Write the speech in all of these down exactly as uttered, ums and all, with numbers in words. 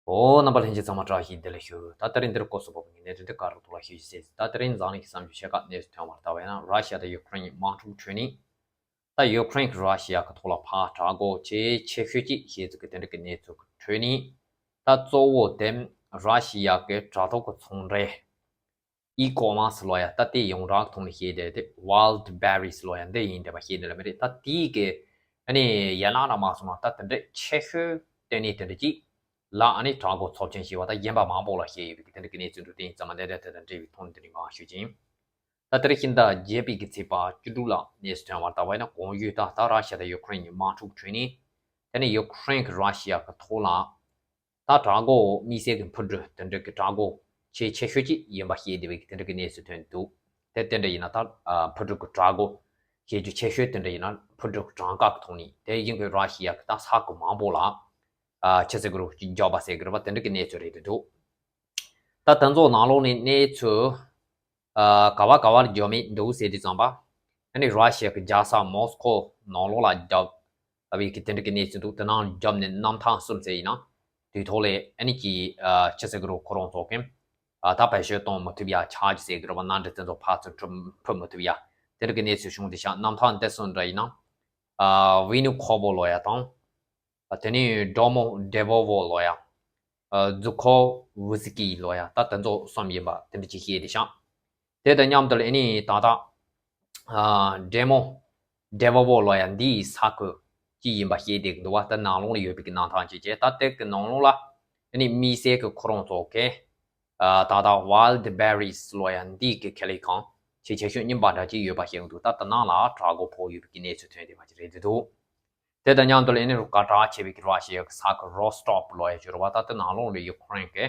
ཨོ། རྣམ་པ་ལྷན་རྒྱས་ཚང་མ་བཀྲ་ཤིས་བདེ་ལེགས་ཞུ། ད་དེ་རིང་འདིར་སྐོར་སུ་བབས་པའི་གནད་དོན་དེ་ག་རུ་ཐོག་ལ་ཞུ་ཞིག་ཟེར། ད་དེ་རིང་འཛམ་གླིང་གི་བསམ་བློ་ཆེ་ཁག་གནས་སུ་ཐོན་པར་ལྟ་བས་ན། ར་ཤི་ཡ་དང་ཡུ་ཁུ་རེན་གཉིས་དམག་འཁྲུག་འཕྲད་ནས། ད་ཡུ་ཁུ་རེན་གྱིས་ར་ཤི་ཡ་གི་ཐོག་ལ་ཕར་དྲག་རྒོལ་ཆེས་ཆེ་ཤོས་ཅིག་བྱས་ཚུལ་གྱི་དེ་འདྲ་གི་གནས་ཚུལ་གྱི་ཁྲོད་ནས། ད་གཙོ་བོ་དེ་ར་ཤི་ཡ་གི་དྲ་ཐོག་གི་ཚོང་འབྲེལ། e-commerce ལོ་ཡ། ད་དེ་ཡོངས་གྲགས་ཐོག་ནས་བཤད་བསྡད་དེ་Wildberries ལོ་ཡ་འདི་ཡིན་བསྡད་པ་ཤེས་བསྡད་ལ་མི་རེད། ད་དེའི་གི་ཨ་ནི་ཡན་ལག་ར་མ་སོང་ན། ད་དེ་འདྲ་ཆེ་ཤོས་ལྟེ་གནས་དེ་འདྲ་ཅིག་ལ་ཨ་ནི་དྲག་རྒོལ་ཚབས་ཆེན་བྱས་པ་དང་། གཞན་པ་མང་པོ་ལ་བྱས་ཡོད་པའི་གི་དེ་འདྲ་གི་གནས་ཚུལ་འདུག་དེ་ཡིན་ཙང་མ་འདི་འདྲ་དེ་དང་འབྲེལ་བའི་ཐོག་ནས་དེ་རིང་མར་ཞུ་རྒྱུ་ཡིན། ད་དེ་རིང་ཕྱི་ཟླ་བརྒྱད་པའི་གི་ཚེས་པ་བཅུ་དྲུག་ལ་གནས་སུ་ཐོན་པར་ལྟ་བས་ན། གོང་ཞུས་ལྟར་ད་ར་ཤི་ཡ་དང་ཡུ་ཁུ་རེན་གཉིས་དམག་འཁྲུག་འཕྲད་ནས། དེ་ནས་ཡུ་ཁུ་རེན་གྱིས་ར་ཤི་ཡ་གི་ཐོག་ལ་ད་དྲག་རྒོལ། དམིགས་བསལ་གྱི་འཕུར་གྲུ་དེ་འདྲ་གི་དྲག་རྒོལ་ཆེས་ཆེ་ཤོས་ཅིག་ཡིན་པ་ཤེས་བསྡད་པའི་དེ་འདྲ་གི་གནས་ཚུལ་ཐོན་འདུག་དེ་དེ་འདྲ་ཡིན་ན། ད་ཨ་འཕུར་གྲུ་གི་དྲག་རྒོལ་བྱེད་རྒྱུ་ཆེ་ཤོས་དེ་འདྲ་ཡིན་ན་འཕུར་གྲུ་གི་གྲངས་ཀ་གི་ཐོག་ནས། དེ་བཞིན་གྱི་ར་ཤི་ཡ་གི་ད་ས་ཁུལ་མང་པོ་ལ་ཨ་ཆི་ཟེར་དགོས་རེད། འཇབ་པ་ཟེར་དགོས་རེད་པ། དེ་འདྲ་གི་གནས་ཚུལ་རེད་འདུག་ད་དེ་ཚོ་ནང་ལོགས་ནས་གནས་ཚུལ་ཨ་ག་བ་ག་བ་ལ་འཇབ་མིན་འདུག་ཟེར་དུས་ཙམ་པ། ཨ་ནི་ར་ཤི་ཡ་གི་རྒྱལ་ས་མོ་སི་ཁོ་ནང་ལོགས་ལ་རྒྱབ། ཨ་བའི་གི་དེ་འདྲ་གི་གནས་ཚུལ་འདུག་དེ་ནང་རྒྱབ་ནས་གནམ་ཐང་གསུམ་ཟེར་ཡིན་ན། དུས་ཐོག་ལས་ཨ་ནི་གི་ཨ་ཆི་ཟེར་དགོས་རེད། ཁོ་རང་ཚོ་གི་ཨ་ད་བེད་སྤྱོད་གཏོང་མི་ཐུབ་ཡ། ཆར་ཇི་ཟེར་དགོས་རེད་པ། གནམ་གྲུ་དེ་ཚོ་ཕར་ཚུར་འཕུར་འཕུར་མི་ཐུབ་ཡ། དེ་འདྲ་གི་གནས་ཚུལ་བྱུང་བསྡད་ཤག་གནམ་ཐང་དེ་ཚོ་འདྲ་ཡིན་ན། ཨ་ཝི་ནུ་ཁོ་བོ་ལོ་ཡ་དང་། ཨ་དེ་ནས་ཌོ་མོ་ཌེ་བོ་བོ་ལོ་ཡ། ཨ་ཛུ་ཁོ་ཝུ་སི་ཀི་ལོ་ཡ། ད་དེ་ཚོ་གསུམ་ཡིན་པ་དེ་འདྲ་ཅིག་བཤད་བསྡད་ཤག་དེ་དང་མཉམ་དུ་ལ་ཨ་ནི་ད་ལྟ་ཨ་ཌེ་མོ་ཌེ་བོ་བོ་ལོ་ཡ་འདིའི་ས་ཁུལ་ཅིག་ཡིན་པ་བཤད་བསྡད་ཀྱི་འདུག་པ། ད་ནང་ལོགས་ལ་ཡོད་པའི་གི་གནམ་ཐང་ཅིག་བྱས། ད་དེ་གི་ནང་ལོགས་ལ་ཨ་ནི་དམིགས་བསལ་གྱི་ཁོ་རང་ཚོ་གི་ཨ་ད་ལྟ་ཝལ་ཌི་བེ་རིས་ལོ་ཡ་འདིའི་གི་ཁེ་ལས་ཁང་ཆེས་ཆེ་ཤོས་རྙིང་པ་འདྲ་ཅིག་ཡོད་པ་བཤད་ཀྱི་འདུག་ད་དེ་ནང་ལ་དྲག་རྒོལ་ཕོག་ཡོད་པའི་གི་གནས་ཚུལ་ཐོན་བསྡད་པ་ཅིག་རེད་འདུག་དེ་དང་མཉམ་དུ་ལ་ཨ་ནི་རུ་སྐད་གྲགས་ཆེ་བའི་གི་ར་ཤི་ཡ་གི་ས་ཁུལ་རོ་སི་ཊོབ་ལོ་ཡ་ཅིག་ཡོད་རེད་པ། ད་དེ་ནང་ལོགས་ལ་ཡུ་ཁུ་རེན་གི་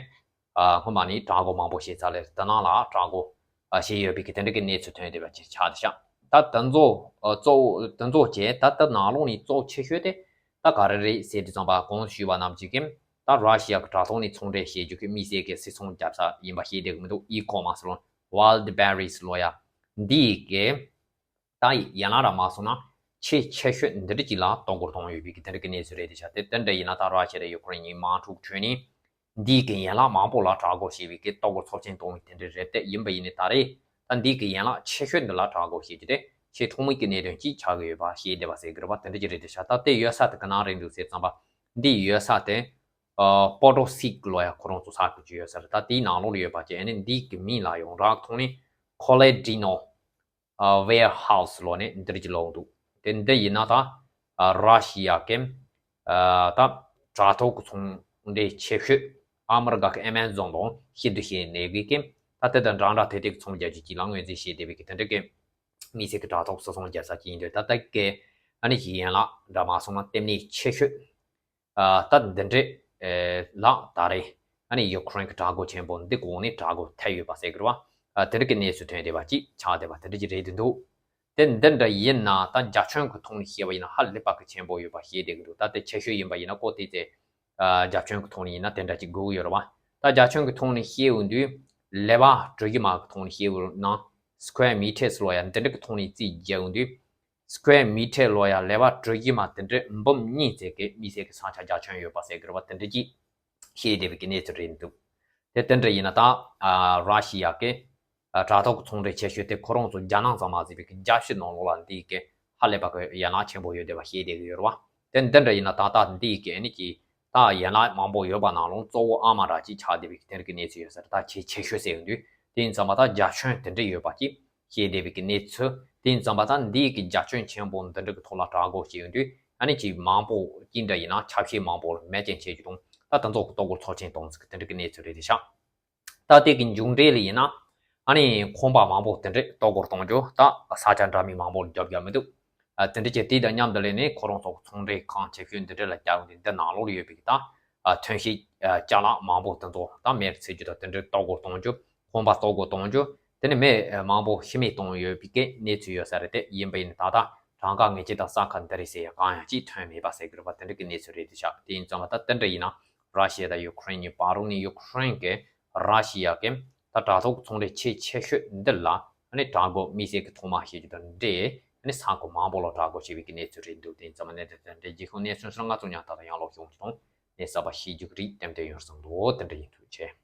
ཨ་སྔོན་མ་ནས་དྲག་རྒོལ་མང་པོ་བྱས་ཚར་ལེ། དེ་ནང་ལ་དྲག་རྒོལ་ཨ་བྱས་ཡོད་པའི་གི་དེ་འདྲ་གི་གནས་ཚུལ་ཐོན་བསྡད་པ་ཅིག་ཆགས་བསྡད་ཤག་ད་དེ་ཚོ་ཨ་གཙོ་བོ་དེ་ཚོ་བྱས། ད་ལྟ་ནང་ལོགས་ནས་གཙོ་ཆེ་ཤོས་དེ་ད་ག་རེ་རེད་ཟེར་དུས་ཙམ་པ། གོང་ཞུས་པ་རྣམས་ཀྱིས་གི་ད་ར་ཤི་ཡ་གི་དྲ་ཐོག་ནས་ཚོང་འབྲེལ་བྱེད་རྒྱུ་གི་དམིགས་བསལ་གྱི་སིལ་ཚོང་རྒྱབ་ས་ཡིན་པ་ཤེས་བསྡད་ཀྱི་མི་འདུག་ཨི་ཁོ་མར་སི་ལོ། ཝལ་ཌི་བེ་རིས་ལོ་ཡ་འདི་གི་ད་ཡན་ལག་ར་མ་སོང་ན་ཆེས་ཆེ་ཤོས་འདི་འདྲ་ཅིག་ལ་གཏོར་རྒོལ་བཏང་ཡོད་པའི་གི་དེ་འདྲ་གི་གནས་ཚུལ་རེད་དེ་ཤག་དེ་དེ་འདྲ་ཡིན་ན། ད་ར་ཤི་ཡ་དང་ཡུ་ཁུ་རེན་གཉིས་དམག་འཁྲུག་ཁྲོད་ནས་འདིའི་གི་ཡན་ལག་མང་པོ་ལ་དྲག་རྒོལ་བྱས་པའི་གི་གཏོར་རྒོལ་ཚབས་ཆེན་བཏང་བའི་དེ་འདྲ་རེད། དེ་ཡིན་པ་ཡིན་ནའི་ད་རེས་ད་འདིའི་གི་ཡན་ལག་ཆེ་ཤོས་འདི་ལ་དྲག་རྒོལ་བྱེད་རྒྱུ་དེ་ཆེས་ཐོག་མའི་གི་གནད་དོན་ཅིག་ཆགས་ཀྱི་ཡོད་པ་ཤེས་བསྡད་པ་ཟེར་གི་རེད་པ། དེ་འདྲ་ཅིག་རེད་དེ་ཤག་ད་དེ་ཡོད་ས་དེ་ག་ན་རེད་འདུག་ཟེར་ཙམ་པ། འདི་ཡོད་ས་དེ་ཨ་པོ་ཊོ་སིག་ལོ་ཡ་ཁོ་རང་ཚོ་ས་ཁུལ་ཅིག་ཡོད་ས་རེད། ད་དེའི་ནང་ལོགས་ལ་ཡོད་པ་ཅིག་ཨ་ནི་འདིའི་གི་མིང་ལ་ཡོངས་གྲགས་ཐོག་ནས་ཁོ་ལེ་ཌི་ནོ་ཨ་ཝེར་ཧའུ་སི་ལོ་ནས་འདིར་གྱི་ལོག་འདུག་དེ་འདི་ཡིན་ན་ད་ཨ་ར་ཤི་ཡ་གི་ཨ་ད་དྲ་ཐོག་གི་ཚོང་འབྲེལ་ཆེ་ཤོས་ཨ་མི་རི་ཀ་གི་ཨེ་མ་ཛོན་དང་ཤིན་ཏུ་ཤིན་ནས་གི་གི་ད་དེ་དང་འདྲ་འདྲ་དེ་དེ་གི་ཚོང་རྒྱག་རྒྱུ་ཅིག་ལ་ངོས་འཛིན་བྱས་བསྡད་པའི་གི་དེ་འདྲ་གི་དམིགས་བསལ་གི་དྲ་ཐོག་སོ་སོང་རྒྱག་ས་ཅིག་ཡིན་དུས། ད་ལྟ་གི་ཨ་ནི་གི་ཡན་ལག་འདྲ་མ་སོང་ན་ལྟེ་གནས་ཆེ་ཤོས། ཨ་ད་འདི་འདྲས་ཨེ་ལགས། ད་རེས་ཨ་ནི་ཡུ་ཁུ་རེན་གྱི་དྲག་རྒོལ་ཆེན་པོ་འདི་གོང་ནས་དྲག་རྒོལ་ཐེབས་ཡོད་པ་ཟེར་གི་རེད་པ། ཨ་དེ་འདྲ་གི་གནས་ཚུལ་ཐོན་བསྡད་པ་ཅིག་ཆགས་བསྡད་པ་དེ་འདྲ་ཅིག་རེད་འདུག་དེ་འདི་འདྲ་ཡིན་ན་ད་རྒྱ་ཁྱོན་གྱི་ཐོག་ནས་བཤད་པ་ཡིན་ན་ཧ་ལས་པ་གི་ཆེན་པོ་ཡོད་པ་ཤེས་བསྡད་ཀྱི་འདུག་ད་དེ་ཆེ་ཤོས་ཡིན་པ་ཡིན་ན་ཀོ་དེ་ཚེ་ཨ་རྒྱ་ཁྱོན་གྱི་ཐོག་ནས་ཡིན་ན་དེ་འདྲ་ཅིག་དགོས་ཀྱི་ཡོད་རེད་པ། ད་རྒྱ་ཁྱོན་གྱི་ཐོག་ནས་བཤད་འོང་དུས་ལེ་བ་གྲུ་བཞི་མ་གི་ཐོག་ནས་བཤད་འོང་ན་སི་ཀུ་ཝེར་མི་ཊར་ལོ་ཡ་འདི་འདྲ་གི་ཐོག་ནས་རྩིས་རྒྱག་འོང་དུས། སི་ཀུ་ཝེར་མི་ཊར་ལོ་ཡ་ལེ་བ་གྲུ་བཞི་མ་དེ་འདྲའི་འབུམ་གཉིས་ཙམ་གྱི་དམིགས་བསལ་གྱི་ས་ཆ་རྒྱ་ཁྱོན་ཡོད་པ་ཟེར་གི་རེད་པ། དེ་འདྲ་ཅིག་བཤད་བསྡད་པའི་གི་གནས་ཚུལ་རེད་འདུག་དེ་དེ་འདྲ་ཡིན་ན་ད་ཨ་ར་ཤི་ཡ་གི་ཨ་དྲ་ཐོག་གི་ཚོང་འབྲེལ་ཆེ་ཤོས་དེ་ཁོ་རང་ཚོ་རྒྱ་ནག་ཙམ་མ་ཟད་པའི་གི་རྒྱལ་སྤྱི་ནང་ལོགས་ལ་འདི་གི་ཧ་ལས་པ་གི་ཡན་ལག་ཆེན་པོ་ཡོད་བསྡད་པ་བཤད་བསྡད་གི་ཡོད་རེད་པ། དེ་འདི་འདྲ་ཡིན་ན་ད་ལྟ་འདི་གི་ཨ་ནི་གི་ད་ཡན་ལག་མང་པོ་ཡོད་པ་ནང་ལོགས་གཙོ་བོ་ཨ་མ་ར་ཅིག་ཆགས་བསྡད་པའི་གི་དེ་འདྲ་གི་གནས་ཚུལ་ཡོད་ས་རེད། ད་ཆེས་ཆེ་ཤོས་ཟེར་ཡོང་དུས་དེ་ཡིན་ཙམ་པ་ད་རྒྱ་ཁྱོན་དེ་འདྲ་ཡོད་པ་ཅིག་བཤད་བསྡད་པའི་གི་གནས་ཚུལ། དེ་ཡིན་ཙམ་པ་ད་འདིའི་གི་རྒྱ་ཁྱོན་ཆེན་པོ་འདི་འདྲ་གི་ཐོག་ལ་དྲག་རྒོལ་བྱས་ཡོང་དུས་ཨ་ནི་ཅིག་མང་པོ་ཅི་འདྲ་ཡིན་ན་ཆ་ཤས་མང་པོ་ལ་མེ་ཅན་བྱེད་རྒྱུ་དང་། ད་དེ་ཚོ་གི་གཏོར་རྒོལ་ཚབས་ཆེན་གཏོང་ཚུལ་གི་དེ་འདྲ་གི་གནས་ཚུལ་རེད་དེ་ཤག་ད་དེ་གི་མཇུག་འབྲས་ལ་ཡིན་ན་ཨ་ནི་ཁང་པ་མང་པོ་དེ་འདྲ་གཏོར་རྒོལ་གཏོང་རྒྱུ། ད་ས་ཆ་འདྲ་མིན་མང་པོ་ལ་རྒྱབ་རྒྱག་མི་འདུག་ཨ་དེ་འདྲ་བྱས་དེ་དང་མཉམ་དུ་ལས་ནས་ཁོ་རང་ཚོ་གི་ཚོང་འབྲེལ་ཁང་ཆེ་ཤོས་འདི་འདྲ་ལ་རྒྱག་འོང་དུས་འདི་ནང་ལོགས་ལ་ཡོད་པའི་གི་ད་ཨ་ཐོན་སྐྱེད་ཅ་ལག་མང་པོ་དེ་ཚོ་ད་མེར་འཚེར་རྒྱུ་དང་དེ་འདྲ་གཏོར་རྒོལ་གཏོང་རྒྱུ། ཁང་པ་གཏོར་རྒོལ་གཏོང་རྒྱུ། དེ་ནས་མི་མང་པོ་ཤི་རྨས་བཏང་ཡོད་པའི་གི་གནས་ཚུལ་ཡོད་ས་རེད། དེ་ཡིན་པ་ཡིན་ན་ད་ལྟ་གྲངས་ཀ་ངེས་ཅན་དང་ས་ཁ་འདི་རེད་ཟེར་ཡ་གང་ཡང་ཅིག་ཐོན་མེད་པ་ཟེར་གི་རེད་པ། དེ་འདྲ་གི་གནས་ཚུལ་རེད་དེ་ཤག་དེ་ཡིན་ཙང་མ་ད་དེ་འདྲ་ཡིན་ན་ར་ཤི་ཡ་དང་ཡུ་ཁུ་རེན་གཉིས་བར་རུ་ནས་ཡུ་ཁུ་རེན་གི་ར་ཤི་ཡ་གི་ད་དྲ་ཐོག་ཚོང་འབྲེལ་ཆེས་ཆེ་ཤོས་འདི་ལ་ཨ་ནི་དྲག་རྒོལ་དམིགས་བསལ་གི་ཐོག་མ་བྱེད་རྒྱུ་དང་འབྲེལ་ཨ་ནི་ས་ཁུལ་མང་པོ་ལ་དྲག་རྒོལ་བྱས་པའི་གི་གནས་ཚུལ་རེད་འདུག་དེ་ཡིན་ཙང་མ་གནད་དོན་དེ་འདྲའི་རྗེས་ཤོག་གནས་ཚུལ་སོགས་ང་ཚོ་ཉག་ཐག་ཏུ་ཡང་ལོག་ཤོག་གི་དང་། གནས་གསར་པ་ཤེས་རྒྱུ་གི་རིགས་ཏན་ཏན་ཡོད་བསམ་འདུག་དེ་འདྲ་ཡིན་འདུག་བྱས།